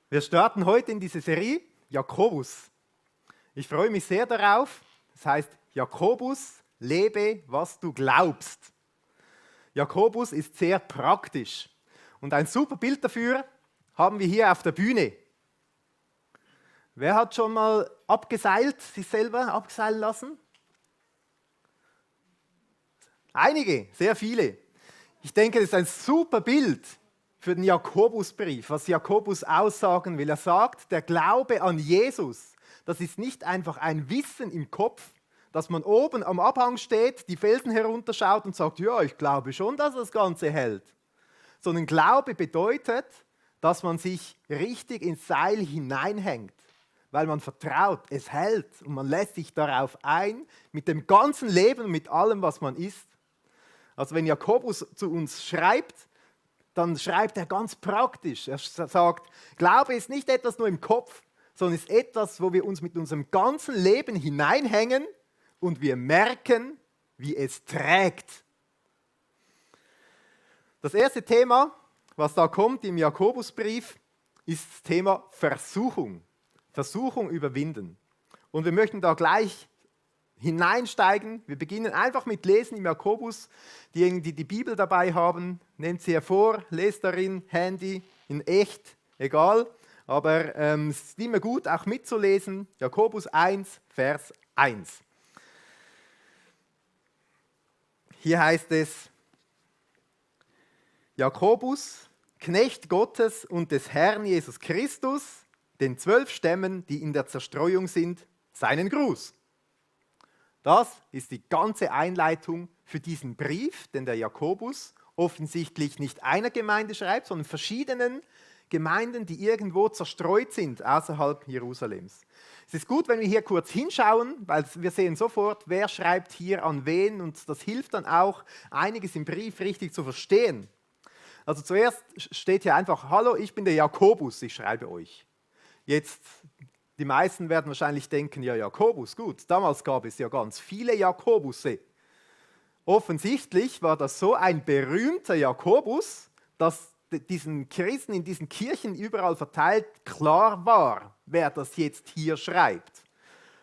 Wir starten heute in diese Serie Jakobus. Ich freue mich sehr darauf. Das heißt, Jakobus, lebe, was du glaubst. Jakobus ist sehr praktisch. Und ein super Bild dafür haben wir hier auf der Bühne. Wer hat schon mal abgeseilt, sich selber abseilen lassen? Einige, sehr viele. Ich denke, das ist ein super Bild für den Jakobusbrief, was Jakobus aussagen will. Er sagt, der Glaube an Jesus, das ist nicht einfach ein Wissen im Kopf, dass man oben am Abhang steht, die Felsen herunterschaut und sagt, ja, ich glaube schon, dass das Ganze hält. Sondern Glaube bedeutet, dass man sich richtig ins Seil hineinhängt, weil man vertraut, es hält und man lässt sich darauf ein, mit dem ganzen Leben und mit allem, was man ist. Also wenn Jakobus zu uns schreibt, dann schreibt er ganz praktisch. Er sagt, Glaube ist nicht etwas nur im Kopf, sondern ist etwas, wo wir uns mit unserem ganzen Leben hineinhängen und wir merken, wie es trägt. Das erste Thema, was da kommt im Jakobusbrief, ist das Thema Versuchung. Versuchung überwinden. Und wir möchten da gleich hineinsteigen. Wir beginnen einfach mit Lesen im Jakobus. Diejenigen, die die Bibel dabei haben, nehmt sie hervor, lest darin, Handy, in echt, egal. Aber es ist immer gut, auch mitzulesen. Jakobus 1, Vers 1. Hier heißt es, Jakobus, Knecht Gottes und des Herrn Jesus Christus, den 12 Stämmen, die in der Zerstreuung sind, seinen Gruß. Das ist die ganze Einleitung für diesen Brief, den der Jakobus offensichtlich nicht einer Gemeinde schreibt, sondern verschiedenen Gemeinden, die irgendwo zerstreut sind außerhalb Jerusalems. Es ist gut, wenn wir hier kurz hinschauen, weil wir sehen sofort, wer schreibt hier an wen und das hilft dann auch, einiges im Brief richtig zu verstehen. Also zuerst steht hier einfach, hallo, ich bin der Jakobus, ich schreibe euch. Jetzt, die meisten werden wahrscheinlich denken, ja, Jakobus, gut, damals gab es ja ganz viele Jakobusse. Offensichtlich war das so ein berühmter Jakobus, dass diesen Christen in diesen Kirchen überall verteilt klar war, wer das jetzt hier schreibt.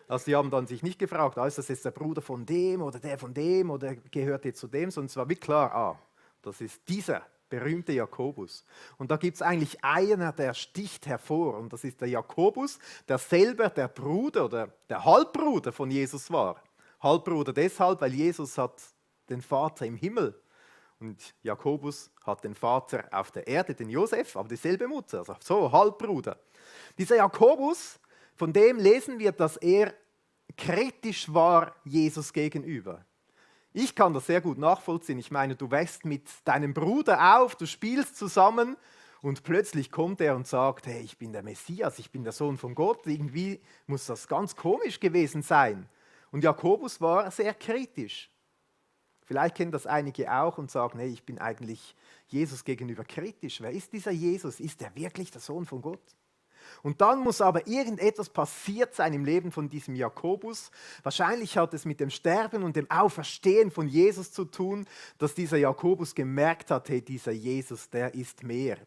Also die haben dann sich nicht gefragt, ist das jetzt der Bruder von dem oder der von dem oder gehört jetzt zu dem, sondern es war wie klar, das ist dieser berühmte Jakobus. Und da gibt es eigentlich einer, der sticht hervor und das ist der Jakobus, der selber der Bruder oder der Halbbruder von Jesus war. Halbbruder deshalb, weil Jesus hat den Vater im Himmel und Jakobus hat den Vater auf der Erde, den Josef, aber dieselbe Mutter, also so Halbbruder. Dieser Jakobus, von dem lesen wir, dass er kritisch war Jesus gegenüber. Ich kann das sehr gut nachvollziehen. Ich meine, du wächst mit deinem Bruder auf, du spielst zusammen und plötzlich kommt er und sagt, hey, ich bin der Messias, ich bin der Sohn von Gott. Irgendwie muss das ganz komisch gewesen sein. Und Jakobus war sehr kritisch. Vielleicht kennen das einige auch und sagen, hey, ich bin eigentlich Jesus gegenüber kritisch. Wer ist dieser Jesus? Ist er wirklich der Sohn von Gott? Und dann muss aber irgendetwas passiert sein im Leben von diesem Jakobus. Wahrscheinlich hat es mit dem Sterben und dem Auferstehen von Jesus zu tun, dass dieser Jakobus gemerkt hat, hey, dieser Jesus, der ist mehr.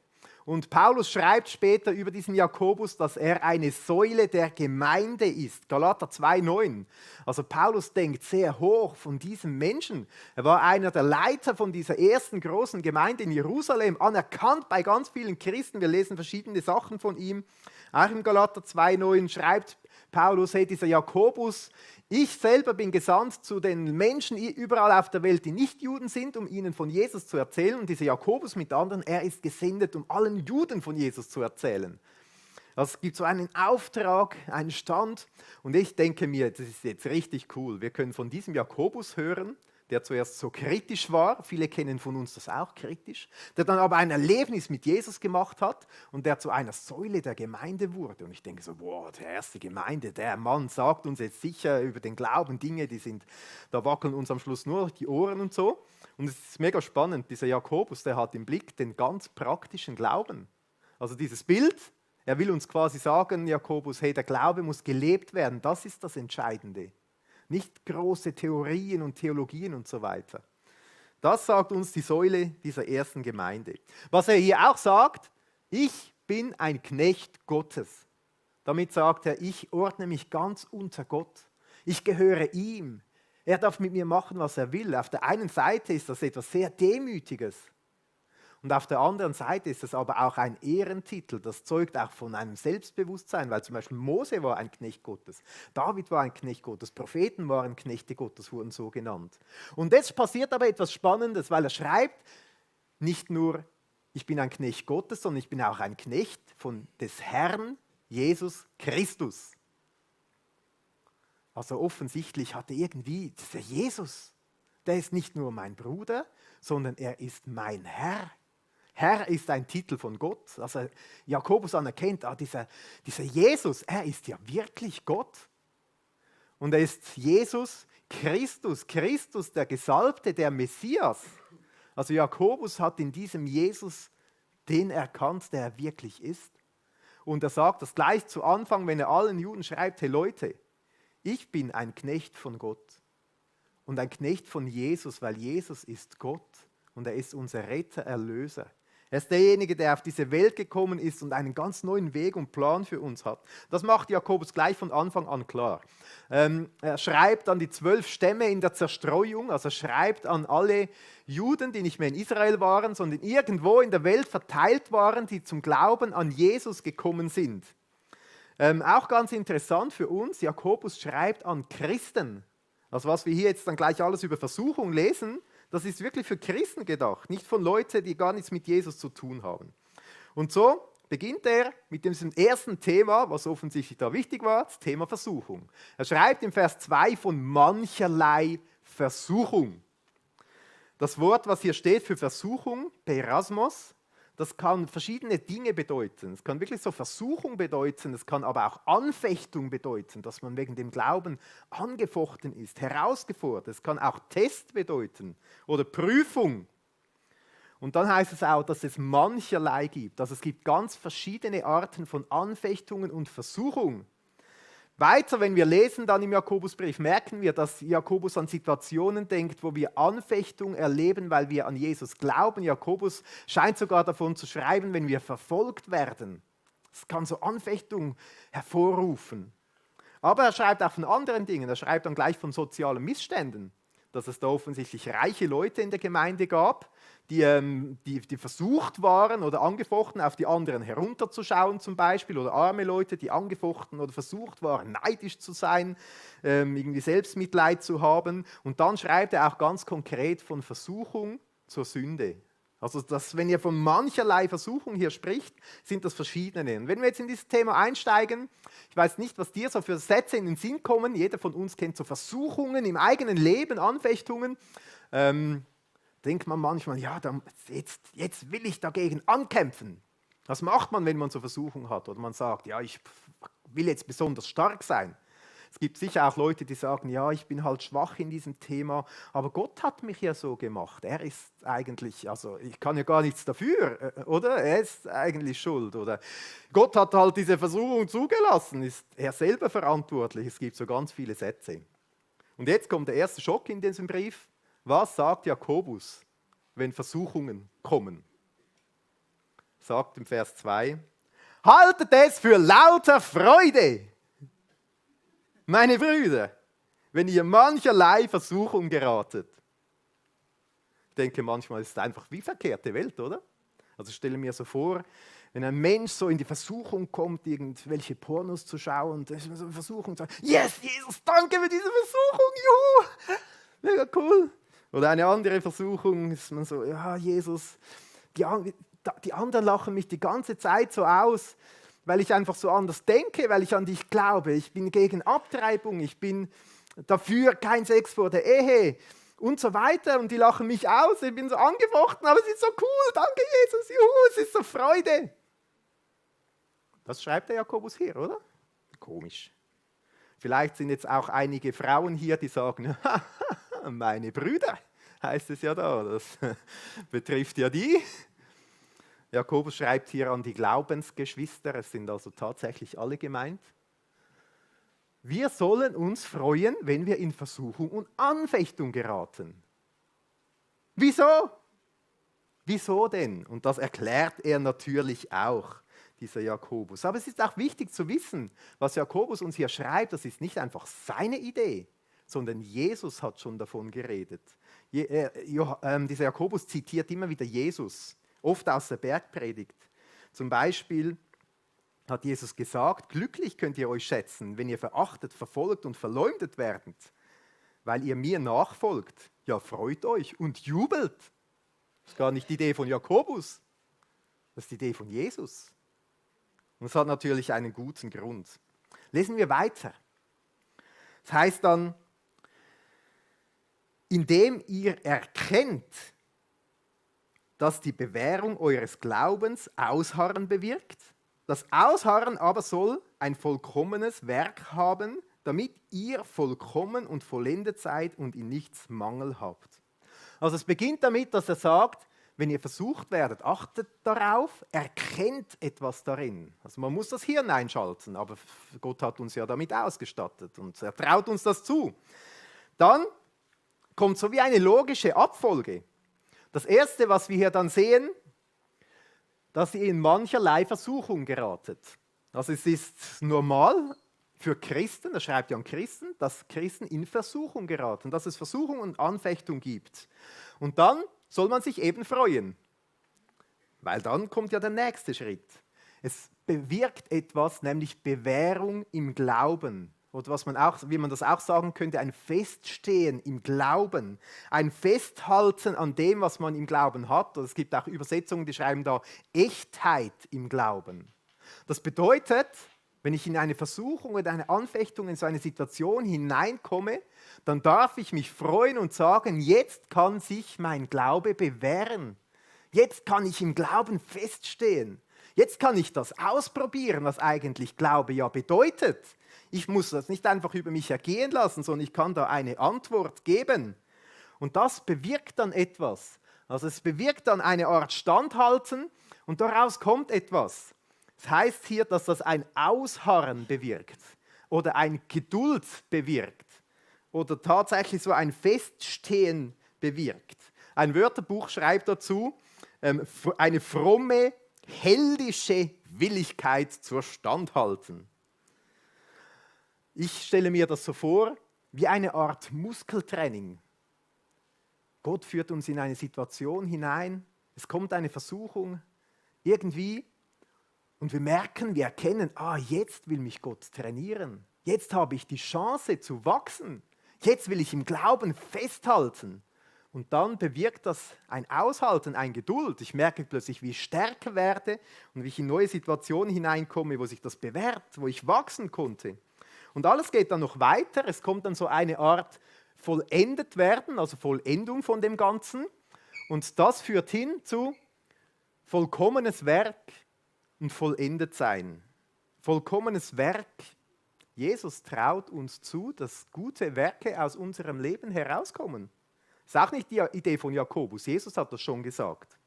Und Paulus schreibt später über diesen Jakobus, dass er eine Säule der Gemeinde ist. Galater 2,9. Also Paulus denkt sehr hoch von diesem Menschen. Er war einer der Leiter von dieser ersten großen Gemeinde in Jerusalem, anerkannt bei ganz vielen Christen. Wir lesen verschiedene Sachen von ihm. Auch im Galater 2,9 schreibt Paulus, hey, dieser Jakobus, ich selber bin gesandt zu den Menschen überall auf der Welt, die nicht Juden sind, um ihnen von Jesus zu erzählen. Und dieser Jakobus mit anderen, er ist gesendet, um allen Juden von Jesus zu erzählen. Also es gibt so einen Auftrag, einen Stand. Und ich denke mir, das ist jetzt richtig cool. Wir können von diesem Jakobus hören, der zuerst so kritisch war, viele kennen von uns das auch kritisch, der dann aber ein Erlebnis mit Jesus gemacht hat und der zu einer Säule der Gemeinde wurde. Und ich denke so, boah, die erste Gemeinde, der Mann sagt uns jetzt sicher über den Glauben Dinge, da wackeln uns am Schluss nur die Ohren und so. Und es ist mega spannend, dieser Jakobus, der hat im Blick den ganz praktischen Glauben. Also dieses Bild, er will uns quasi sagen, Jakobus, hey, der Glaube muss gelebt werden, das ist das Entscheidende. Nicht große Theorien und Theologien und so weiter. Das sagt uns die Säule dieser ersten Gemeinde. Was er hier auch sagt, ich bin ein Knecht Gottes. Damit sagt er, ich ordne mich ganz unter Gott. Ich gehöre ihm. Er darf mit mir machen, was er will. Auf der einen Seite ist das etwas sehr Demütiges. Und auf der anderen Seite ist es aber auch ein Ehrentitel. Das zeugt auch von einem Selbstbewusstsein, weil zum Beispiel Mose war ein Knecht Gottes, David war ein Knecht Gottes, Propheten waren Knechte Gottes, wurden so genannt. Und jetzt passiert aber etwas Spannendes, weil er schreibt, nicht nur, ich bin ein Knecht Gottes, sondern ich bin auch ein Knecht des Herrn Jesus Christus. Also offensichtlich hatte irgendwie dieser Jesus, der ist nicht nur mein Bruder, sondern er ist mein Herr. Herr ist ein Titel von Gott. Also Jakobus anerkennt, dieser Jesus, er ist ja wirklich Gott. Und er ist Jesus Christus, der Gesalbte, der Messias. Also Jakobus hat in diesem Jesus den erkannt, der er wirklich ist. Und er sagt das gleich zu Anfang, wenn er allen Juden schreibt, hey Leute, ich bin ein Knecht von Gott und ein Knecht von Jesus, weil Jesus ist Gott und er ist unser Retter, Erlöser. Er ist derjenige, der auf diese Welt gekommen ist und einen ganz neuen Weg und Plan für uns hat. Das macht Jakobus gleich von Anfang an klar. Er schreibt an die 12 Stämme in der Zerstreuung, also er schreibt an alle Juden, die nicht mehr in Israel waren, sondern irgendwo in der Welt verteilt waren, die zum Glauben an Jesus gekommen sind. Auch ganz interessant für uns, Jakobus schreibt an Christen. Also was wir hier jetzt dann gleich alles über Versuchung lesen, das ist wirklich für Christen gedacht, nicht von Leuten, die gar nichts mit Jesus zu tun haben. Und so beginnt er mit diesem ersten Thema, was offensichtlich da wichtig war, das Thema Versuchung. Er schreibt im Vers 2 von mancherlei Versuchung. Das Wort, was hier steht für Versuchung, Perasmos, das kann verschiedene Dinge bedeuten. Es kann wirklich so Versuchung bedeuten, es kann aber auch Anfechtung bedeuten, dass man wegen dem Glauben angefochten ist, herausgefordert. Es kann auch Test bedeuten oder Prüfung. Und dann heißt es auch, dass es mancherlei gibt. Also es gibt ganz verschiedene Arten von Anfechtungen und Versuchung. Weiter, wenn wir lesen dann im Jakobusbrief, merken wir, dass Jakobus an Situationen denkt, wo wir Anfechtung erleben, weil wir an Jesus glauben. Jakobus scheint sogar davon zu schreiben, wenn wir verfolgt werden. Es kann so Anfechtung hervorrufen. Aber er schreibt auch von anderen Dingen. Er schreibt dann gleich von sozialen Missständen, dass es da offensichtlich reiche Leute in der Gemeinde gab, die versucht waren oder angefochten, auf die anderen herunterzuschauen zum Beispiel, oder arme Leute, die angefochten oder versucht waren, neidisch zu sein, irgendwie Selbstmitleid zu haben. Und dann schreibt er auch ganz konkret von Versuchung zur Sünde. Also wenn ihr von mancherlei Versuchung hier spricht, sind das verschiedene. Und wenn wir jetzt in dieses Thema einsteigen, ich weiß nicht, was dir so für Sätze in den Sinn kommen, jeder von uns kennt so Versuchungen im eigenen Leben, Anfechtungen, denkt man manchmal, ja, jetzt will ich dagegen ankämpfen. Was macht man, wenn man so Versuchung hat? Oder man sagt, ja, ich will jetzt besonders stark sein. Es gibt sicher auch Leute, die sagen, ja, ich bin halt schwach in diesem Thema, aber Gott hat mich ja so gemacht. Er ist eigentlich, also ich kann ja gar nichts dafür, oder? Er ist eigentlich schuld, oder? Gott hat halt diese Versuchung zugelassen, ist er selber verantwortlich. Es gibt so ganz viele Sätze. Und jetzt kommt der erste Schock in diesem Brief. Was sagt Jakobus, wenn Versuchungen kommen? Sagt im Vers 2, haltet es für lauter Freude, meine Brüder, wenn ihr mancherlei Versuchung geratet. Ich denke, manchmal ist es einfach wie verkehrte Welt, oder? Also ich stelle mir so vor, wenn ein Mensch so in die Versuchung kommt, irgendwelche Pornos zu schauen, und so eine Versuchung zu sagen, yes, Jesus, danke für diese Versuchung, juhu, mega cool. Oder eine andere Versuchung ist man so, ja, Jesus, die anderen lachen mich die ganze Zeit so aus, weil ich einfach so anders denke, weil ich an dich glaube. Ich bin gegen Abtreibung, ich bin dafür kein Sex vor der Ehe und so weiter. Und die lachen mich aus, ich bin so angefochten, aber es ist so cool, danke Jesus, juhu, es ist so Freude. Das schreibt der Jakobus hier, oder? Komisch. Vielleicht sind jetzt auch einige Frauen hier, die sagen, meine Brüder, heißt es ja da, das betrifft ja die. Jakobus schreibt hier an die Glaubensgeschwister, es sind also tatsächlich alle gemeint. Wir sollen uns freuen, wenn wir in Versuchung und Anfechtung geraten. Wieso? Wieso denn? Und das erklärt er natürlich auch. dieser Jakobus. Aber es ist auch wichtig zu wissen, was Jakobus uns hier schreibt, das ist nicht einfach seine Idee, sondern Jesus hat schon davon geredet. Dieser Jakobus zitiert immer wieder Jesus, oft aus der Bergpredigt. Zum Beispiel hat Jesus gesagt, glücklich könnt ihr euch schätzen, wenn ihr verachtet, verfolgt und verleumdet werdet, weil ihr mir nachfolgt. Ja, freut euch und jubelt. Das ist gar nicht die Idee von Jakobus, das ist die Idee von Jesus. Und es hat natürlich einen guten Grund. Lesen wir weiter. Das heißt dann, indem ihr erkennt, dass die Bewährung eures Glaubens Ausharren bewirkt. Das Ausharren aber soll ein vollkommenes Werk haben, damit ihr vollkommen und vollendet seid und in nichts Mangel habt. Also es beginnt damit, dass er sagt, wenn ihr versucht werdet, achtet darauf, erkennt etwas darin. Also man muss das Hirn einschalten, aber Gott hat uns ja damit ausgestattet und er traut uns das zu. Dann kommt so wie eine logische Abfolge. Das Erste, was wir hier dann sehen, dass ihr in mancherlei Versuchung geratet. Also es ist normal für Christen, das schreibt ja an Christen, dass Christen in Versuchung geraten, dass es Versuchung und Anfechtung gibt. Und dann soll man sich eben freuen, weil dann kommt ja der nächste Schritt. Es bewirkt etwas, nämlich Bewährung im Glauben. Oder was man auch, wie man das auch sagen könnte, ein Feststehen im Glauben, ein Festhalten an dem, was man im Glauben hat. Oder es gibt auch Übersetzungen, die schreiben da Echtheit im Glauben. Das bedeutet, wenn ich in eine Versuchung oder eine Anfechtung, in so eine Situation hineinkomme, dann darf ich mich freuen und sagen, jetzt kann sich mein Glaube bewähren. Jetzt kann ich im Glauben feststehen. Jetzt kann ich das ausprobieren, was eigentlich Glaube ja bedeutet. Ich muss das nicht einfach über mich ergehen lassen, sondern ich kann da eine Antwort geben. Und das bewirkt dann etwas. Also es bewirkt dann eine Art Standhalten und daraus kommt etwas. Es heißt hier, dass das ein Ausharren bewirkt oder ein Geduld bewirkt oder tatsächlich so ein Feststehen bewirkt. Ein Wörterbuch schreibt dazu, eine fromme, heldische Willigkeit zur Standhalten. Ich stelle mir das so vor, wie eine Art Muskeltraining. Gott führt uns in eine Situation hinein, es kommt eine Versuchung, irgendwie, und wir merken, wir erkennen, jetzt will mich Gott trainieren. Jetzt habe ich die Chance zu wachsen. Jetzt will ich im Glauben festhalten. Und dann bewirkt das ein Aushalten, ein Geduld. Ich merke plötzlich, wie ich stärker werde und wie ich in neue Situationen hineinkomme, wo sich das bewährt, wo ich wachsen konnte. Und alles geht dann noch weiter. Es kommt dann so eine Art vollendet werden, also Vollendung von dem Ganzen. Und das führt hin zu vollkommenes Werk und vollendet sein. Vollkommenes Werk. Jesus traut uns zu, dass gute Werke aus unserem Leben herauskommen. Das ist auch nicht die Idee von Jakobus. Jesus hat das schon gesagt.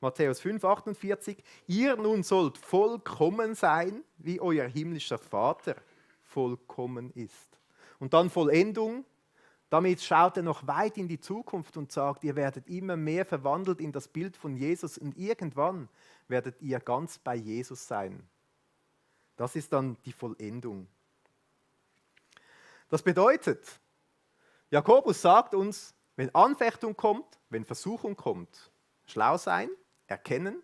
Matthäus 5, 48. Ihr nun sollt vollkommen sein, wie euer himmlischer Vater vollkommen ist. Und dann Vollendung. Damit schaut er noch weit in die Zukunft und sagt, ihr werdet immer mehr verwandelt in das Bild von Jesus und irgendwann werdet ihr ganz bei Jesus sein. Das ist dann die Vollendung. Das bedeutet, Jakobus sagt uns, wenn Anfechtung kommt, wenn Versuchung kommt, schlau sein, erkennen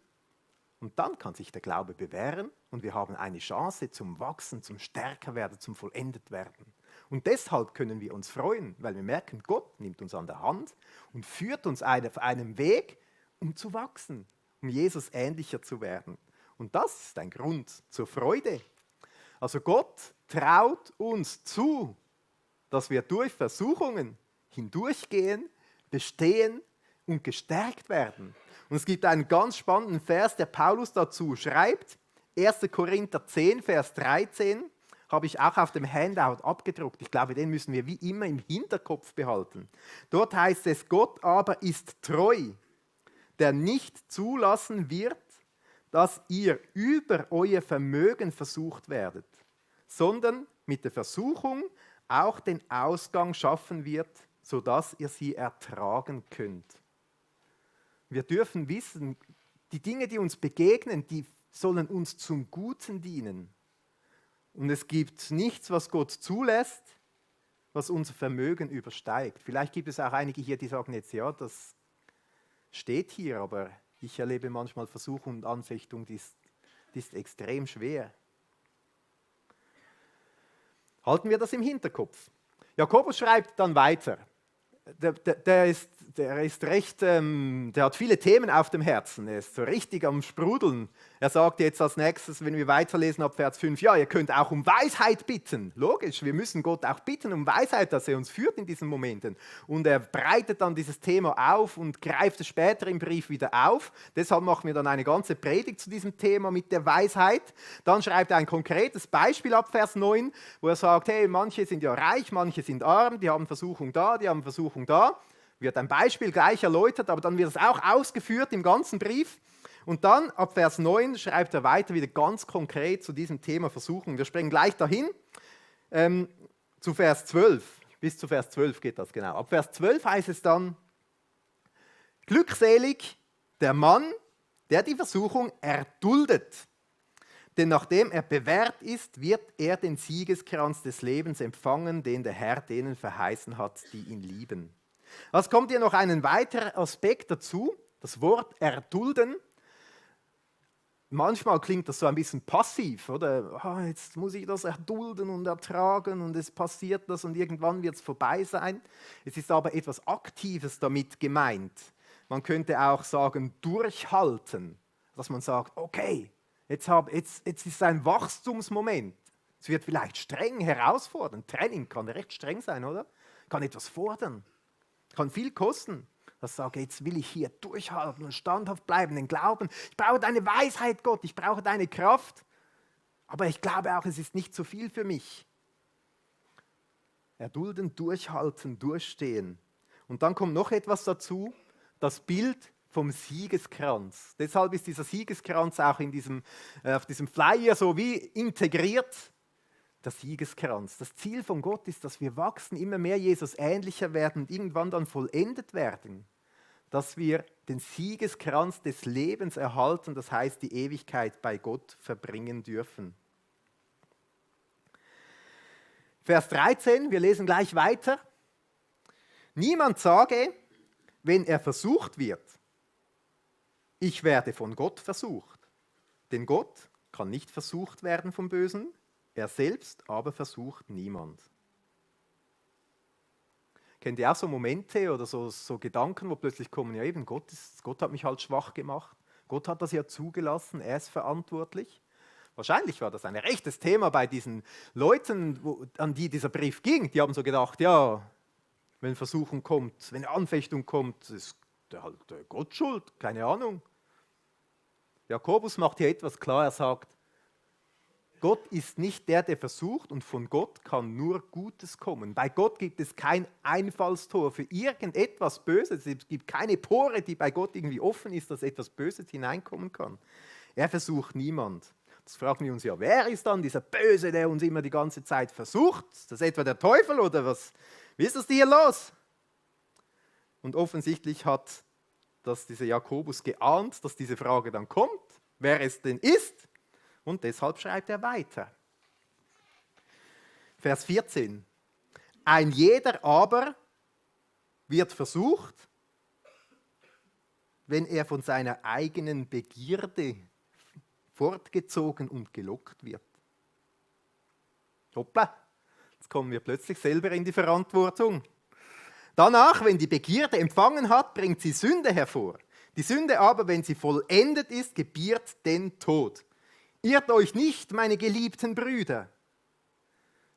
und dann kann sich der Glaube bewähren und wir haben eine Chance zum Wachsen, zum Stärkerwerden, zum Vollendetwerden. Und deshalb können wir uns freuen, weil wir merken, Gott nimmt uns an der Hand und führt uns auf einem Weg, um zu wachsen, um Jesus ähnlicher zu werden. Und das ist ein Grund zur Freude. Also Gott traut uns zu, dass wir durch Versuchungen hindurchgehen, bestehen und gestärkt werden. Und es gibt einen ganz spannenden Vers, der Paulus dazu schreibt, 1. Korinther 10, Vers 13, habe ich auch auf dem Handout abgedruckt. Ich glaube, den müssen wir wie immer im Hinterkopf behalten. Dort heißt es, Gott aber ist treu, der nicht zulassen wird, dass ihr über euer Vermögen versucht werdet, sondern mit der Versuchung auch den Ausgang schaffen wird, sodass ihr sie ertragen könnt. Wir dürfen wissen, die Dinge, die uns begegnen, die sollen uns zum Guten dienen. Und es gibt nichts, was Gott zulässt, was unser Vermögen übersteigt. Vielleicht gibt es auch einige hier, die sagen jetzt, ja, das steht hier, aber ich erlebe manchmal Versuchung und Anfechtung, die ist extrem schwer. Halten wir das im Hinterkopf. Jakobus schreibt dann weiter. Der hat viele Themen auf dem Herzen. Er ist so richtig am Sprudeln. Er sagt jetzt als nächstes, wenn wir weiterlesen ab Vers 5, ja, ihr könnt auch um Weisheit bitten. Logisch, wir müssen Gott auch bitten um Weisheit, dass er uns führt in diesen Momenten. Und er breitet dann dieses Thema auf und greift es später im Brief wieder auf. Deshalb machen wir dann eine ganze Predigt zu diesem Thema mit der Weisheit. Dann schreibt er ein konkretes Beispiel ab Vers 9, wo er sagt, hey, manche sind ja reich, manche sind arm, die haben Versuchung da, die haben Versuchung da. Wird ein Beispiel gleich erläutert, aber dann wird es auch ausgeführt im ganzen Brief. Und dann ab Vers 9 schreibt er weiter wieder ganz konkret zu diesem Thema Versuchung. Wir springen gleich dahin zu Vers 12. Bis zu Vers 12 geht das genau. Ab Vers 12 heißt es dann, glückselig der Mann, der die Versuchung erduldet. Denn nachdem er bewährt ist, wird er den Siegeskranz des Lebens empfangen, den der Herr denen verheißen hat, die ihn lieben. Es kommt hier noch ein weiterer Aspekt dazu, das Wort erdulden. Manchmal klingt das so ein bisschen passiv, oder? Oh, jetzt muss ich das erdulden und ertragen und es passiert das und irgendwann wird es vorbei sein. Es ist aber etwas Aktives damit gemeint. Man könnte auch sagen, durchhalten, dass man sagt, okay, jetzt ist ein Wachstumsmoment. Es wird vielleicht streng, herausfordernd. Training kann recht streng sein, oder? Kann etwas fordern. Kann viel kosten. Das sage, jetzt will ich hier durchhalten und standhaft bleiben, den Glauben. Ich brauche deine Weisheit, Gott, ich brauche deine Kraft. Aber ich glaube auch, es ist nicht zu viel für mich. Erdulden, durchhalten, durchstehen. Und dann kommt noch etwas dazu, das Bild vom Siegeskranz. Deshalb ist dieser Siegeskranz auch auf diesem Flyer so wie integriert. Der Siegeskranz. Das Ziel von Gott ist, dass wir wachsen, immer mehr Jesus ähnlicher werden und irgendwann dann vollendet werden. Dass wir den Siegeskranz des Lebens erhalten, das heißt die Ewigkeit bei Gott verbringen dürfen. Vers 13, wir lesen gleich weiter. Niemand sage, wenn er versucht wird, ich werde von Gott versucht. Denn Gott kann nicht versucht werden vom Bösen, er selbst aber versucht niemand. Kennt ihr auch so Momente oder so Gedanken, wo plötzlich kommen, ja eben, Gott hat mich halt schwach gemacht. Gott hat das ja zugelassen, er ist verantwortlich. Wahrscheinlich war das ein rechtes Thema bei diesen Leuten, an die dieser Brief ging. Die haben so gedacht, ja, wenn Versuchung kommt, wenn Anfechtung kommt, ist halt Gott schuld, keine Ahnung. Jakobus macht hier etwas klar, er sagt, Gott ist nicht der versucht und von Gott kann nur Gutes kommen. Bei Gott gibt es kein Einfallstor für irgendetwas Böses. Es gibt keine Pore, die bei Gott irgendwie offen ist, dass etwas Böses hineinkommen kann. Er versucht niemand. Das fragen wir uns ja, wer ist dann dieser Böse, der uns immer die ganze Zeit versucht? Ist das etwa der Teufel oder was? Wie ist das hier los? Und offensichtlich hat dieser Jakobus geahnt, dass diese Frage dann kommt, wer es denn ist. Und deshalb schreibt er weiter. Vers 14. Ein jeder aber wird versucht, wenn er von seiner eigenen Begierde fortgezogen und gelockt wird. Hoppla, jetzt kommen wir plötzlich selber in die Verantwortung. Danach, wenn die Begierde empfangen hat, bringt sie Sünde hervor. Die Sünde aber, wenn sie vollendet ist, gebiert den Tod. Irrt euch nicht, meine geliebten Brüder.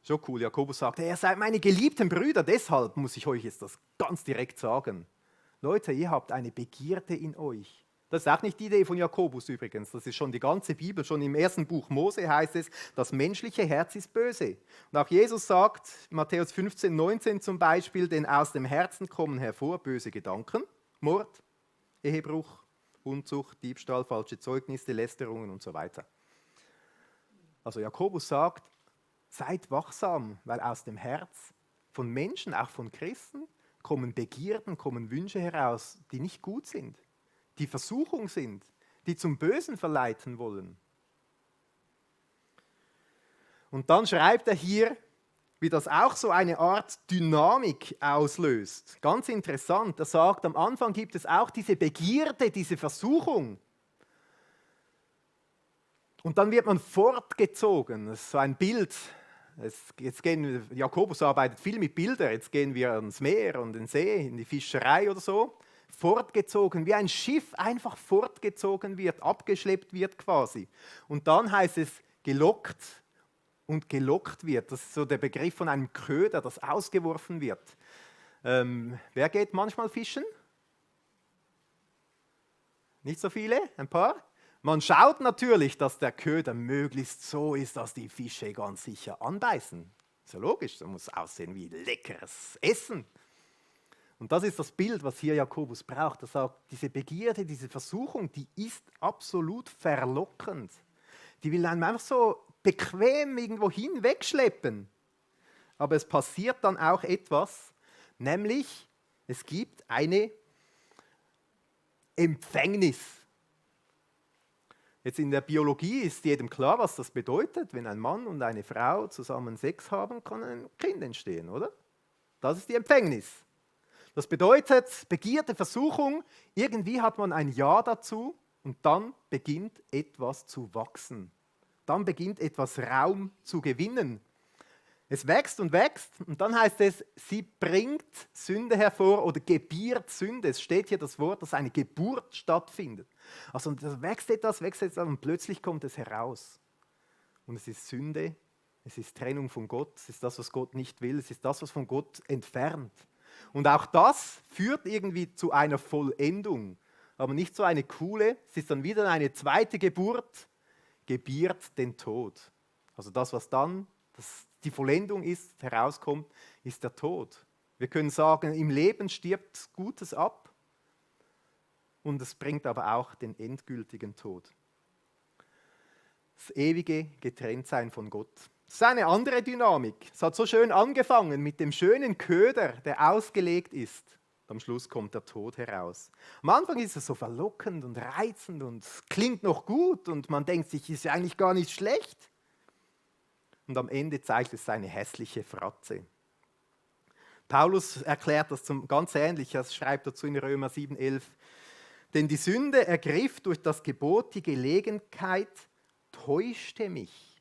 So cool, Jakobus sagt, ihr seid meine geliebten Brüder, deshalb muss ich euch jetzt das ganz direkt sagen. Leute, ihr habt eine Begierde in euch. Das ist auch nicht die Idee von Jakobus übrigens, das ist schon die ganze Bibel, schon im ersten Buch Mose heißt es, das menschliche Herz ist böse. Und auch Jesus sagt, Matthäus 15, 19 zum Beispiel, denn aus dem Herzen kommen hervor böse Gedanken, Mord, Ehebruch, Unzucht, Diebstahl, falsche Zeugnisse, Lästerungen und so weiter. Also Jakobus sagt, seid wachsam, weil aus dem Herz von Menschen, auch von Christen, kommen Begierden, kommen Wünsche heraus, die nicht gut sind, die Versuchung sind, die zum Bösen verleiten wollen. Und dann schreibt er hier, wie das auch so eine Art Dynamik auslöst. Ganz interessant. Er sagt, am Anfang gibt es auch diese Begierde, diese Versuchung. Und dann wird man fortgezogen. Das ist so ein Bild. Jakobus arbeitet viel mit Bildern. Jetzt gehen wir ans Meer und den See, in die Fischerei oder so. Fortgezogen, wie ein Schiff einfach fortgezogen wird, abgeschleppt wird quasi. Und dann heißt es gelockt und gelockt wird. Das ist so der Begriff von einem Köder, das ausgeworfen wird. Wer geht manchmal fischen? Nicht so viele? Ein paar? Man schaut natürlich, dass der Köder möglichst so ist, dass die Fische ganz sicher anbeißen. Ist ja logisch, das muss aussehen wie leckeres Essen. Und das ist das Bild, was hier Jakobus braucht. Er sagt, diese Begierde, diese Versuchung, die ist absolut verlockend. Die will einem einfach so bequem irgendwo hinwegschleppen. Aber es passiert dann auch etwas, nämlich es gibt eine Empfängnis. Jetzt in der Biologie ist jedem klar, was das bedeutet. Wenn ein Mann und eine Frau zusammen Sex haben, kann ein Kind entstehen, oder? Das ist die Empfängnis. Das bedeutet, Begierde, Versuchung, irgendwie hat man ein Ja dazu und dann beginnt etwas zu wachsen. Dann beginnt etwas Raum zu gewinnen. Es wächst und dann heißt es, sie bringt Sünde hervor oder gebiert Sünde. Es steht hier das Wort, dass eine Geburt stattfindet. Also da wächst etwas und plötzlich kommt es heraus. Und es ist Sünde, es ist Trennung von Gott, es ist das, was Gott nicht will, es ist das, was von Gott entfernt. Und auch das führt irgendwie zu einer Vollendung, aber nicht so eine coole, es ist dann wieder eine zweite Geburt, gebiert den Tod. Also das, was dann die Vollendung ist, herauskommt, ist der Tod. Wir können sagen, im Leben stirbt Gutes ab und es bringt aber auch den endgültigen Tod. Das ewige Getrenntsein von Gott. Das ist eine andere Dynamik. Es hat so schön angefangen mit dem schönen Köder, der ausgelegt ist. Am Schluss kommt der Tod heraus. Am Anfang ist es so verlockend und reizend und klingt noch gut und man denkt sich, ist ja eigentlich gar nicht schlecht. Und am Ende zeigt es seine hässliche Fratze. Paulus erklärt das ganz ähnlich, er schreibt dazu in Römer 7,11. Denn die Sünde ergriff durch das Gebot die Gelegenheit, täuschte mich.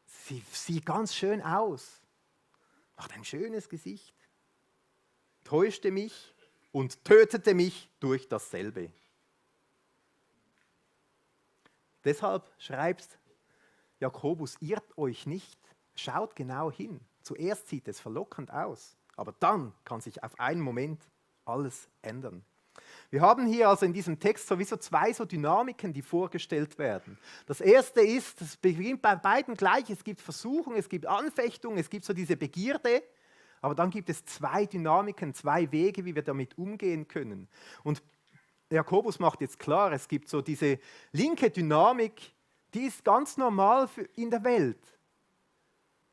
Sie sieht ganz schön aus, macht ein schönes Gesicht, täuschte mich und tötete mich durch dasselbe. Deshalb schreibt Jakobus, irrt euch nicht, schaut genau hin. Zuerst sieht es verlockend aus, aber dann kann sich auf einen Moment alles ändern. Wir haben hier also in diesem Text sowieso zwei so Dynamiken, die vorgestellt werden. Das erste ist, es beginnt bei beiden gleich, es gibt Versuchung, es gibt Anfechtung, es gibt so diese Begierde, aber dann gibt es zwei Dynamiken, zwei Wege, wie wir damit umgehen können. Und Jakobus macht jetzt klar, es gibt so diese linke Dynamik, die ist ganz normal in der Welt.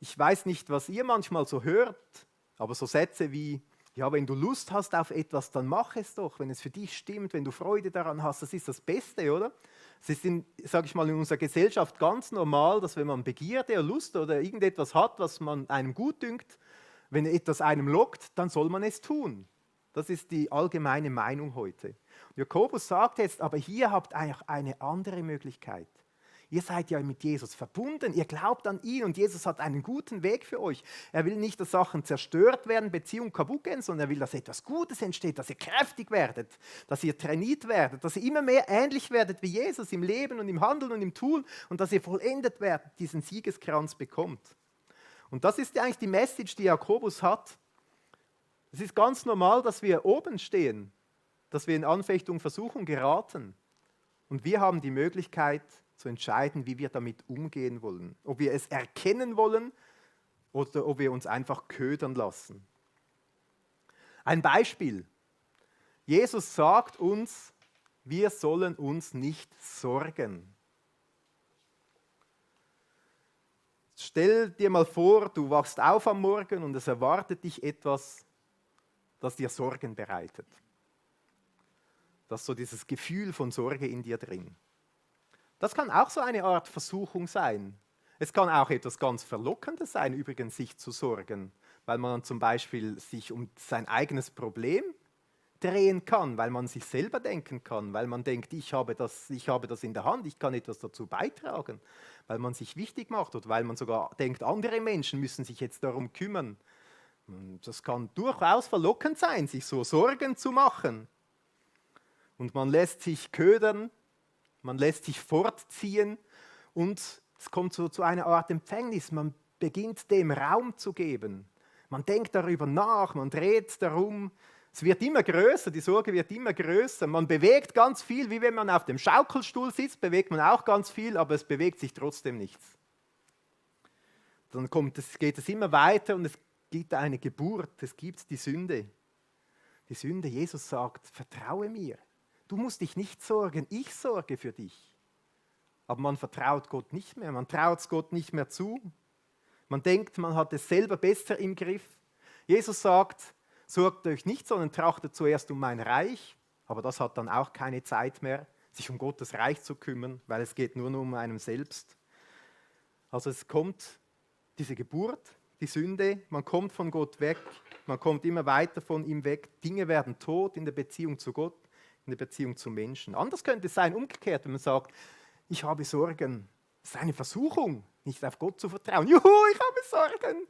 Ich weiß nicht, was ihr manchmal so hört, aber so Sätze wie, ja, wenn du Lust hast auf etwas, dann mach es doch, wenn es für dich stimmt, wenn du Freude daran hast, das ist das Beste, oder? Es ist, sage ich mal, in unserer Gesellschaft ganz normal, dass wenn man Begierde oder Lust oder irgendetwas hat, was man einem gut dünkt, wenn etwas einem lockt, dann soll man es tun. Das ist die allgemeine Meinung heute. Jakobus sagt jetzt, aber hier habt ihr eigentlich eine andere Möglichkeit. Ihr seid ja mit Jesus verbunden, ihr glaubt an ihn und Jesus hat einen guten Weg für euch. Er will nicht, dass Sachen zerstört werden, Beziehungen kaputt gehen, sondern er will, dass etwas Gutes entsteht, dass ihr kräftig werdet, dass ihr trainiert werdet, dass ihr immer mehr ähnlich werdet wie Jesus im Leben und im Handeln und im Tun und dass ihr vollendet werdet, diesen Siegeskranz bekommt. Und das ist ja eigentlich die Message, die Jakobus hat. Es ist ganz normal, dass wir oben stehen, dass wir in Anfechtung, Versuchung geraten. Und wir haben die Möglichkeit zu entscheiden, wie wir damit umgehen wollen. Ob wir es erkennen wollen oder ob wir uns einfach ködern lassen. Ein Beispiel. Jesus sagt uns, wir sollen uns nicht sorgen. Stell dir mal vor, du wachst auf am Morgen und es erwartet dich etwas, das dir Sorgen bereitet. Das ist so dieses Gefühl von Sorge in dir drin. Das kann auch so eine Art Versuchung sein. Es kann auch etwas ganz Verlockendes sein, übrigens sich zu sorgen, weil man zum Beispiel sich um sein eigenes Problem drehen kann, weil man sich selber denken kann, weil man denkt, ich habe das in der Hand, ich kann etwas dazu beitragen, weil man sich wichtig macht oder weil man sogar denkt, andere Menschen müssen sich jetzt darum kümmern. Das kann durchaus verlockend sein, sich so Sorgen zu machen. Und man lässt sich ködern, man lässt sich fortziehen und es kommt so zu einer Art Empfängnis. Man beginnt dem Raum zu geben. Man denkt darüber nach, man dreht darum. Es wird immer größer, die Sorge wird immer größer. Man bewegt ganz viel, wie wenn man auf dem Schaukelstuhl sitzt, bewegt man auch ganz viel, aber es bewegt sich trotzdem nichts. Dann geht es immer weiter und es gibt eine Geburt, es gibt die Sünde. Die Sünde, Jesus sagt, vertraue mir. Du musst dich nicht sorgen, ich sorge für dich. Aber man vertraut Gott nicht mehr, man traut es Gott nicht mehr zu. Man denkt, man hat es selber besser im Griff. Jesus sagt, sorgt euch nicht, sondern trachtet zuerst um mein Reich. Aber das hat dann auch keine Zeit mehr, sich um Gottes Reich zu kümmern, weil es geht nur noch um einen selbst. Also es kommt diese Geburt, die Sünde, man kommt von Gott weg, man kommt immer weiter von ihm weg. Dinge werden tot in der Beziehung zu Gott, in der Beziehung zu Menschen. Anders könnte es sein, umgekehrt, wenn man sagt, ich habe Sorgen. Das ist eine Versuchung, nicht auf Gott zu vertrauen. Juhu, ich habe Sorgen.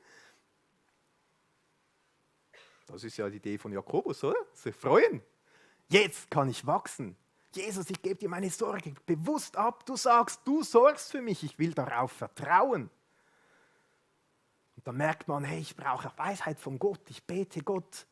Das ist ja die Idee von Jakobus, oder? Sich freuen. Jetzt kann ich wachsen. Jesus, ich gebe dir meine Sorge bewusst ab. Du sagst, du sorgst für mich. Ich will darauf vertrauen. Und dann merkt man, hey, ich brauche Weisheit von Gott. Ich bete Gott.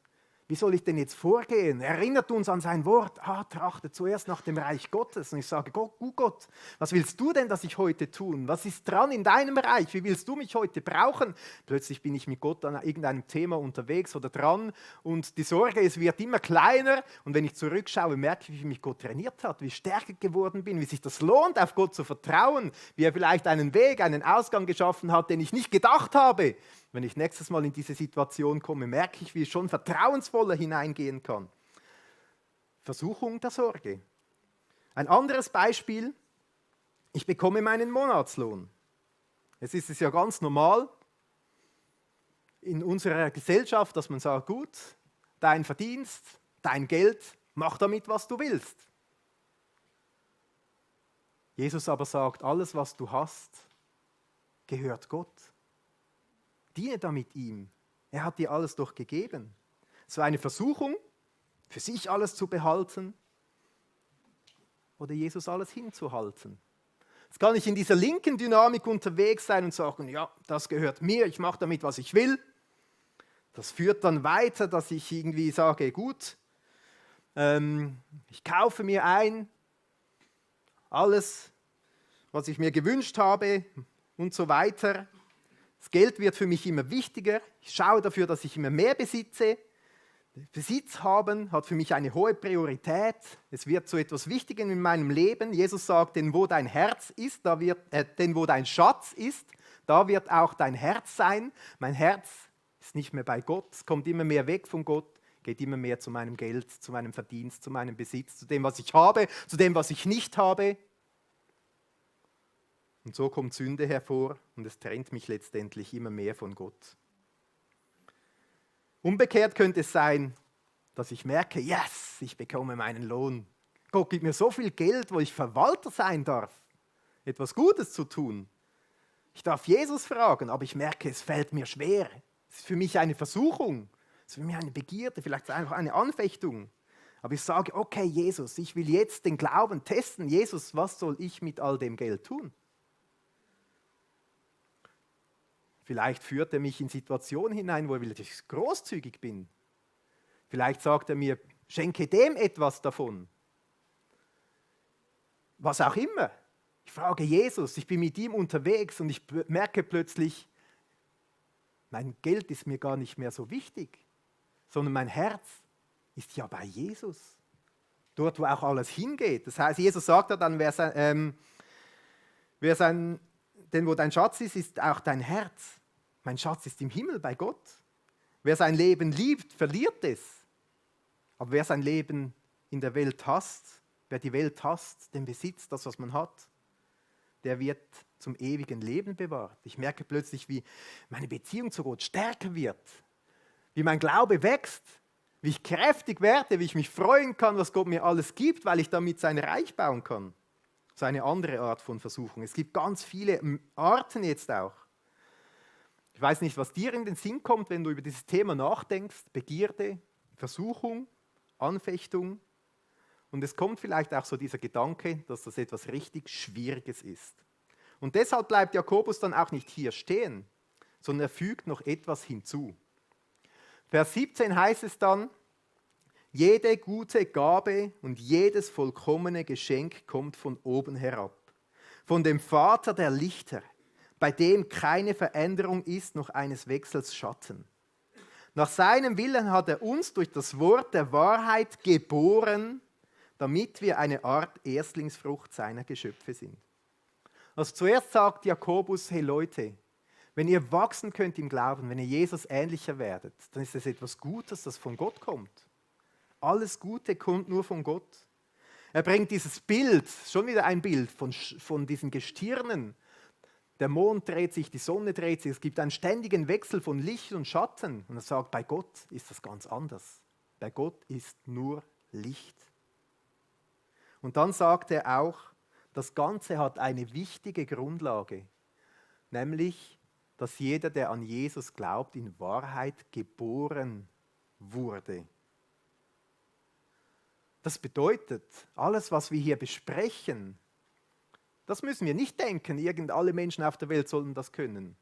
Wie soll ich denn jetzt vorgehen? Er erinnert uns an sein Wort. Trachte zuerst nach dem Reich Gottes. Und ich sage, Gott, was willst du denn, dass ich heute tun? Was ist dran in deinem Reich? Wie willst du mich heute brauchen? Plötzlich bin ich mit Gott an irgendeinem Thema unterwegs oder dran und die Sorge, es wird immer kleiner. Und wenn ich zurückschaue, merke ich, wie mich Gott trainiert hat, wie ich stärker geworden bin, wie sich das lohnt, auf Gott zu vertrauen, wie er vielleicht einen Weg, einen Ausgang geschaffen hat, den ich nicht gedacht habe. Wenn ich nächstes Mal in diese Situation komme, merke ich, wie ich schon vertrauensvoller hineingehen kann. Versuchung der Sorge. Ein anderes Beispiel, ich bekomme meinen Monatslohn. Es ist ja ganz normal in unserer Gesellschaft, dass man sagt, gut, dein Verdienst, dein Geld, mach damit, was du willst. Jesus aber sagt, alles, was du hast, gehört Gott. Diene damit ihm. Er hat dir alles doch gegeben. Es war eine Versuchung, für sich alles zu behalten oder Jesus alles hinzuhalten. Jetzt kann ich in dieser linken Dynamik unterwegs sein und sagen, ja, das gehört mir, ich mache damit, was ich will. Das führt dann weiter, dass ich irgendwie sage, gut, ich kaufe mir ein, alles, was ich mir gewünscht habe und so weiter. Das Geld wird für mich immer wichtiger. Ich schaue dafür, dass ich immer mehr besitze. Besitz haben hat für mich eine hohe Priorität. Es wird zu etwas Wichtigem in meinem Leben. Jesus sagt, denn wo dein Herz ist, denn wo dein Schatz ist, da wird auch dein Herz sein. Mein Herz ist nicht mehr bei Gott. Es kommt immer mehr weg von Gott, geht immer mehr zu meinem Geld, zu meinem Verdienst, zu meinem Besitz, zu dem, was ich habe, zu dem, was ich nicht habe. Und so kommt Sünde hervor und es trennt mich letztendlich immer mehr von Gott. Umgekehrt könnte es sein, dass ich merke, yes, ich bekomme meinen Lohn. Gott gibt mir so viel Geld, wo ich Verwalter sein darf, etwas Gutes zu tun. Ich darf Jesus fragen, aber ich merke, es fällt mir schwer. Es ist für mich eine Versuchung, es ist für mich eine Begierde, vielleicht einfach eine Anfechtung. Aber ich sage, okay, Jesus, ich will jetzt den Glauben testen. Jesus, was soll ich mit all dem Geld tun? Vielleicht führt er mich in Situationen hinein, wo ich großzügig bin. Vielleicht sagt er mir, schenke dem etwas davon. Was auch immer. Ich frage Jesus, ich bin mit ihm unterwegs und ich merke plötzlich, mein Geld ist mir gar nicht mehr so wichtig, sondern mein Herz ist ja bei Jesus. Dort, wo auch alles hingeht. Das heißt, Jesus sagt ja dann, denn wo dein Schatz ist, ist auch dein Herz. Mein Schatz ist im Himmel bei Gott. Wer sein Leben liebt, verliert es. Aber wer sein Leben in der Welt hasst, wer die Welt hasst, den Besitz, das, was man hat, der wird zum ewigen Leben bewahrt. Ich merke plötzlich, wie meine Beziehung zu Gott stärker wird, wie mein Glaube wächst, wie ich kräftig werde, wie ich mich freuen kann, was Gott mir alles gibt, weil ich damit sein Reich bauen kann. Das ist eine andere Art von Versuchung. Es gibt ganz viele Arten jetzt auch. Ich weiß nicht, was dir in den Sinn kommt, wenn du über dieses Thema nachdenkst. Begierde, Versuchung, Anfechtung. Und es kommt vielleicht auch so dieser Gedanke, dass das etwas richtig Schwieriges ist. Und deshalb bleibt Jakobus dann auch nicht hier stehen, sondern er fügt noch etwas hinzu. Vers 17 heißt es dann, jede gute Gabe und jedes vollkommene Geschenk kommt von oben herab, von dem Vater der Lichter, bei dem keine Veränderung ist, noch eines Wechsels Schatten. Nach seinem Willen hat er uns durch das Wort der Wahrheit geboren, damit wir eine Art Erstlingsfrucht seiner Geschöpfe sind. Also zuerst sagt Jakobus, hey Leute, wenn ihr wachsen könnt im Glauben, wenn ihr Jesus ähnlicher werdet, dann ist das etwas Gutes, das von Gott kommt. Alles Gute kommt nur von Gott. Er bringt dieses Bild, schon wieder ein Bild von diesen Gestirnen. Der Mond dreht sich, die Sonne dreht sich, es gibt einen ständigen Wechsel von Licht und Schatten. Und er sagt, bei Gott ist das ganz anders. Bei Gott ist nur Licht. Und dann sagt er auch, das Ganze hat eine wichtige Grundlage, nämlich, dass jeder, der an Jesus glaubt, in Wahrheit geboren wurde. Das bedeutet, alles, was wir hier besprechen, das müssen wir nicht denken, alle Menschen auf der Welt sollen das können,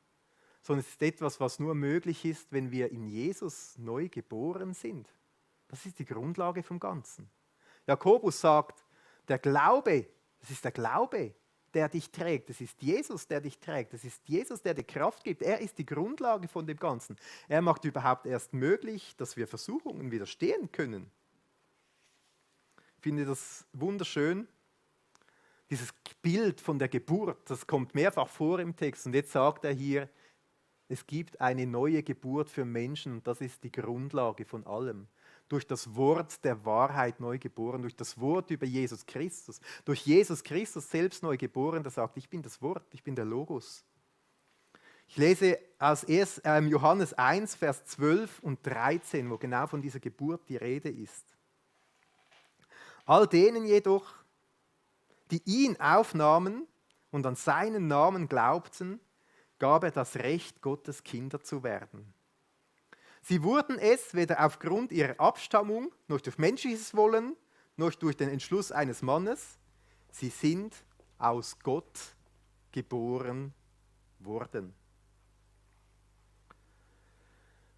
sondern es ist etwas, was nur möglich ist, wenn wir in Jesus neu geboren sind. Das ist die Grundlage vom Ganzen. Jakobus sagt, der Glaube, das ist der Glaube, der dich trägt. Es ist Jesus, der dich trägt. Es ist Jesus, der dir Kraft gibt. Er ist die Grundlage von dem Ganzen. Er macht überhaupt erst möglich, dass wir Versuchungen widerstehen können. Ich finde das wunderschön. Dieses Bild von der Geburt, das kommt mehrfach vor im Text. Und jetzt sagt er hier, es gibt eine neue Geburt für Menschen und das ist die Grundlage von allem. Durch das Wort der Wahrheit neu geboren, durch das Wort über Jesus Christus, durch Jesus Christus selbst neu geboren, der sagt, ich bin das Wort, ich bin der Logos. Ich lese aus Johannes 1, Vers 12 und 13, wo genau von dieser Geburt die Rede ist. All denen jedoch, die ihn aufnahmen und an seinen Namen glaubten, gab er das Recht, Gottes Kinder zu werden. Sie wurden es weder aufgrund ihrer Abstammung, noch durch menschliches Wollen, noch durch den Entschluss eines Mannes. Sie sind aus Gott geboren worden.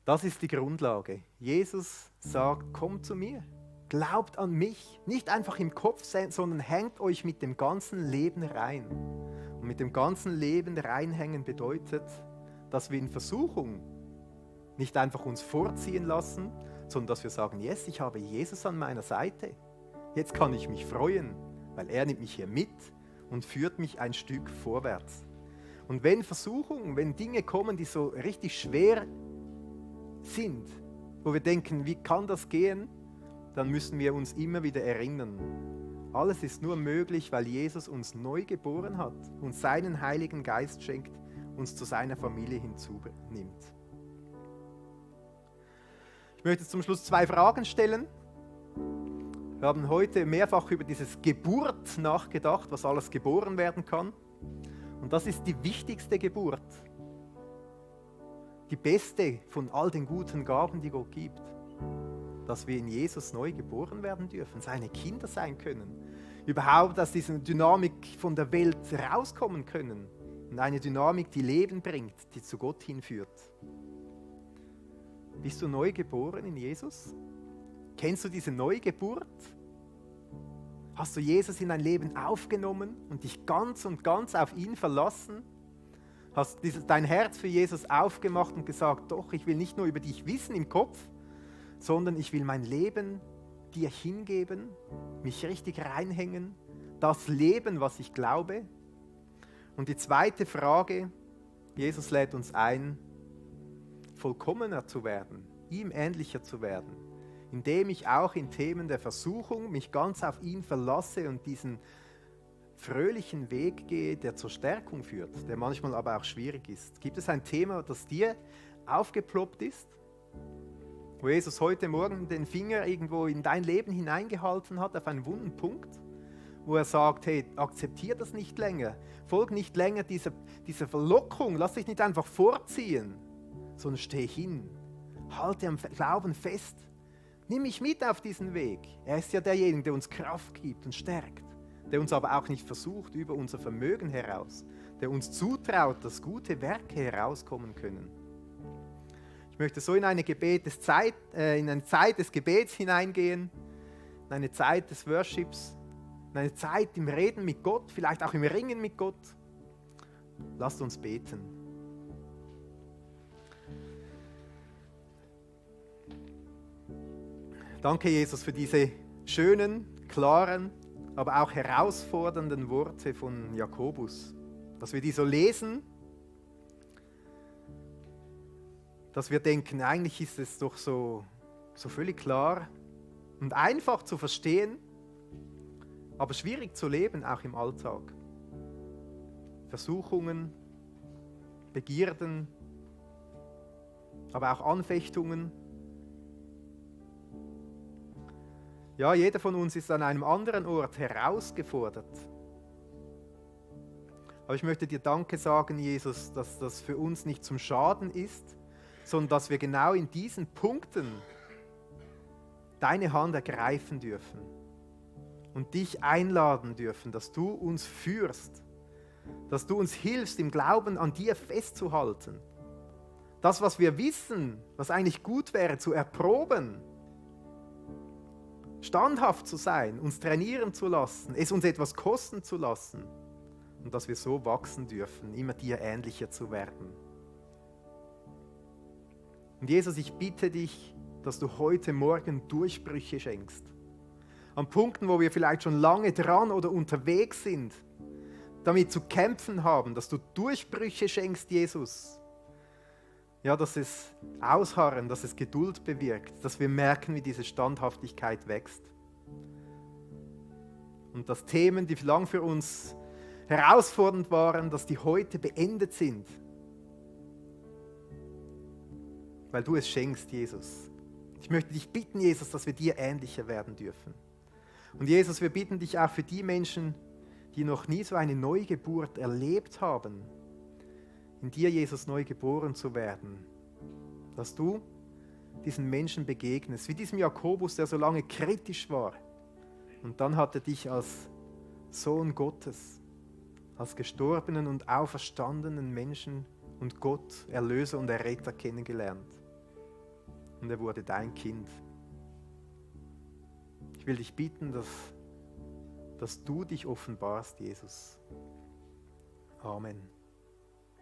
Das ist die Grundlage. Jesus sagt, kommt zu mir, glaubt an mich. Nicht einfach im Kopf, sondern hängt euch mit dem ganzen Leben rein. Und mit dem ganzen Leben reinhängen bedeutet, dass wir in Versuchung nicht einfach uns vorziehen lassen, sondern dass wir sagen, yes, ich habe Jesus an meiner Seite. Jetzt kann ich mich freuen, weil er nimmt mich hier mit und führt mich ein Stück vorwärts. Und wenn Versuchungen, wenn Dinge kommen, die so richtig schwer sind, wo wir denken, wie kann das gehen, dann müssen wir uns immer wieder erinnern. Alles ist nur möglich, weil Jesus uns neu geboren hat und seinen Heiligen Geist schenkt, uns zu seiner Familie hinzunimmt. Ich möchte zum Schluss 2 Fragen stellen. Wir haben heute mehrfach über dieses Geburt nachgedacht, was alles geboren werden kann. Und das ist die wichtigste Geburt. Die beste von all den guten Gaben, die Gott gibt. Dass wir in Jesus neu geboren werden dürfen, seine Kinder sein können. Überhaupt aus dieser Dynamik von der Welt rauskommen können. Und eine Dynamik, die Leben bringt, die zu Gott hinführt. Bist du neu geboren in Jesus? Kennst du diese Neugeburt? Hast du Jesus in dein Leben aufgenommen und dich ganz und ganz auf ihn verlassen? Hast dein Herz für Jesus aufgemacht und gesagt, doch, ich will nicht nur über dich wissen im Kopf, sondern ich will mein Leben dir hingeben, mich richtig reinhängen, das Leben, was ich glaube. Und die zweite Frage, Jesus lädt uns ein, vollkommener zu werden, ihm ähnlicher zu werden, indem ich auch in Themen der Versuchung mich ganz auf ihn verlasse und diesen fröhlichen Weg gehe, der zur Stärkung führt, der manchmal aber auch schwierig ist? Gibt es ein Thema, das dir aufgeploppt ist, wo Jesus heute Morgen den Finger irgendwo in dein Leben hineingehalten hat, auf einen wunden Punkt, wo er sagt, hey, akzeptier das nicht länger, folg nicht länger dieser Verlockung, lass dich nicht einfach vorziehen, sondern steh hin, halte am Glauben fest, nimm mich mit auf diesen Weg. Er ist ja derjenige, der uns Kraft gibt und stärkt, der uns aber auch nicht versucht über unser Vermögen heraus, der uns zutraut, dass gute Werke herauskommen können. Ich möchte so in eine Zeit des Gebets hineingehen, in eine Zeit des Worships, in eine Zeit im Reden mit Gott, vielleicht auch im Ringen mit Gott. Lasst uns beten. Danke, Jesus, für diese schönen, klaren, aber auch herausfordernden Worte von Jakobus. Dass wir die so lesen, dass wir denken, eigentlich ist es doch so völlig klar und einfach zu verstehen, aber schwierig zu leben, auch im Alltag. Versuchungen, Begierden, aber auch Anfechtungen. Ja, jeder von uns ist an einem anderen Ort herausgefordert. Aber ich möchte dir Danke sagen, Jesus, dass das für uns nicht zum Schaden ist, sondern dass wir genau in diesen Punkten deine Hand ergreifen dürfen und dich einladen dürfen, dass du uns führst, dass du uns hilfst, im Glauben an dir festzuhalten. Das, was wir wissen, was eigentlich gut wäre, zu erproben, standhaft zu sein, uns trainieren zu lassen, es uns etwas kosten zu lassen und dass wir so wachsen dürfen, immer dir ähnlicher zu werden. Und Jesus, ich bitte dich, dass du heute Morgen Durchbrüche schenkst. An Punkten, wo wir vielleicht schon lange dran oder unterwegs sind, damit zu kämpfen haben, dass du Durchbrüche schenkst, Jesus. Ja, dass es Ausharren, dass es Geduld bewirkt, dass wir merken, wie diese Standhaftigkeit wächst. Und dass Themen, die lang für uns herausfordernd waren, dass die heute beendet sind. Weil du es schenkst, Jesus. Ich möchte dich bitten, Jesus, dass wir dir ähnlicher werden dürfen. Und Jesus, wir bitten dich auch für die Menschen, die noch nie so eine Neugeburt erlebt haben, in dir, Jesus, neu geboren zu werden. Dass du diesen Menschen begegnest, wie diesem Jakobus, der so lange kritisch war. Und dann hat er dich als Sohn Gottes, als gestorbenen und auferstandenen Menschen und Gott, Erlöser und Erretter kennengelernt. Und er wurde dein Kind. Ich will dich bitten, dass du dich offenbarst, Jesus. Amen.